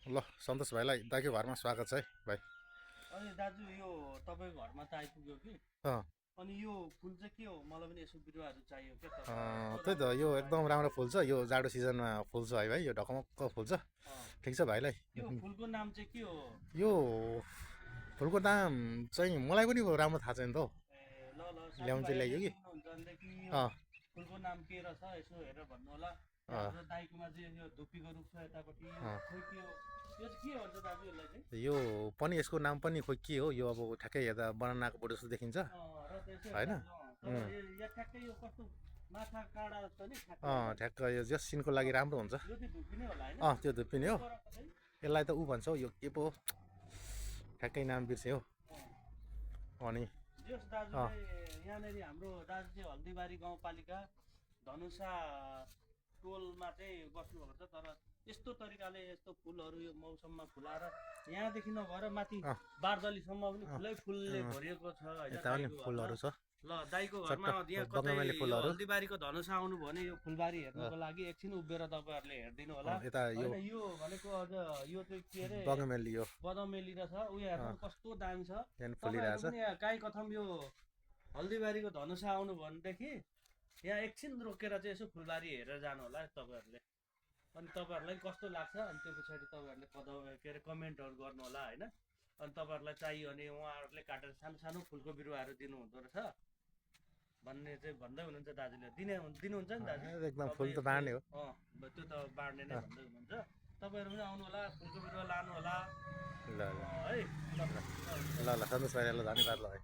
ल सन्तोष भाइलाई दाइको घरमा स्वागत छ है भाइ। अनि दाजु यो तपाईँको घरमा त आइपुग्यो कि। अँ अनि यो फुल चाहिँ के हो, मलाई पनि यसो बिरुवाहरू चाहियो क्या तपाईँको, कस्तो त्यही त राम्रो यो फुल एकदम पाइन्छ। राम्रो फुल्छ, यो जाडो सिजनमा फुल्छ है भाइ, यो ढकमक्क फुल्छ। अँ, ठिक छ भाइलाई। यो फुलको नाम चाहिँ के हो? यो फुलको दाम चाहिँ मलाई पनि राम्रो थाहा छैन त हौ। ए ल ल, ल्याउनु चाहिँ साथीभाइहरूले ल्याइयो कि। देख्नुहुन्छ भनेदेखि यो अँ फुलको नाम के रहेछ यसो हेरेर भन्नु होला। यहाँ अँ हाम्रो दाइकोमा चाहिँ यो धुप्पीको रुख छ यतापट्टि, यो अँ खोइ के हो, यो चाहिँ के भन्छ दाजु यसलाई चाहिँ? यो पनि यसको नाम पनि खोइ के हो, यो अब ठ्याक्कै हेर्दा बनानाको बोट जस्तो देखिन्छ र त यसो होइन। हेर्दा तर यो ठ्याक्कै यो कस्तो माछा काँडा जस्तो नि ठ्याक्कै यसलाई। ठ्याक्क यो जस सिनको लागि राम्रो हुन्छ। यो चाहिँ धुप्पी नै होला होइन? त्यो धुप्पी नै के हो। पो रहेछ चाहिँ? यसलाई त ऊ भन्छ हौ, यो के पो हो, ठ्याक्कै नाम बिर्सेँ हौ। अँ। अनि जस दाजु अँ चाहिँ यहाँनिर हाम्रो दाजु चाहिँ हल्दीबारी गाउँपालिका धनुषा टोलमा चाहिँ बस्नुभएको छ। तर यस्तो तरिकाले यस्तो फुलहरू यो मौसममा फुलाएर यहाँदेखि नभएर माथि अँ बारदलीसम्म पनि अँ फुलै फुलले अँ भरिएको छ होइन यता पनि दाईको घरमा। फुलहरू छ, ल दाईको चट्ट घरमा यहाँ कतै बगैँमाले यो फुलहरू। हल्दीबारीको धनुषा आउनुभयो भने यो फुलबारी हेर्नुको लागि एकछिन उभिएर तपाईँहरूले हेरिदिनु होला। यता यो होइन यो भनेको अझ यो चाहिँ के अरे बगैँमाली यो बदमेली रहेछ, उयो हेर्नु अँ कस्तो दामी छ। त्यहाँदेखि तपाईँहरू फुलिरहेछ। पनि यहाँ गाई कथम यो हल्दीबारीको धनुषा आउनु भनेदेखि यहाँ एकछिन रोकेर चाहिँ यसो फुलबारी हेरेर जानु होला तपाईँहरूले। अनि तपाईँहरूलाई कस्तो लाग्छ अनि त्यो पछाडि तपाईँहरूले के अरे कमेन्टहरू गर्नु होला होइन। अनि तपाईँहरूलाई चाहियो भने उहाँहरूले काटेर सानो सानो फुलको बिरुवाहरू दिनु हुँदो रहेछ भन्ने चाहिँ भन्दै हुनुहुन्छ दाजुले। दिनुहुन्छ नि दाजु एकदम फुल तपाईँ त बाँड्ने हो। त्यो त बाँड्ने नै अँ, भन्दै हुनुहुन्छ। तपाईँहरू पनि आउनु होला, फुलको बिरुवा लानु होला ल ल है। ल ल ल ल ल सन्तोष भाइ, ल धन्यवाद ल भाइ।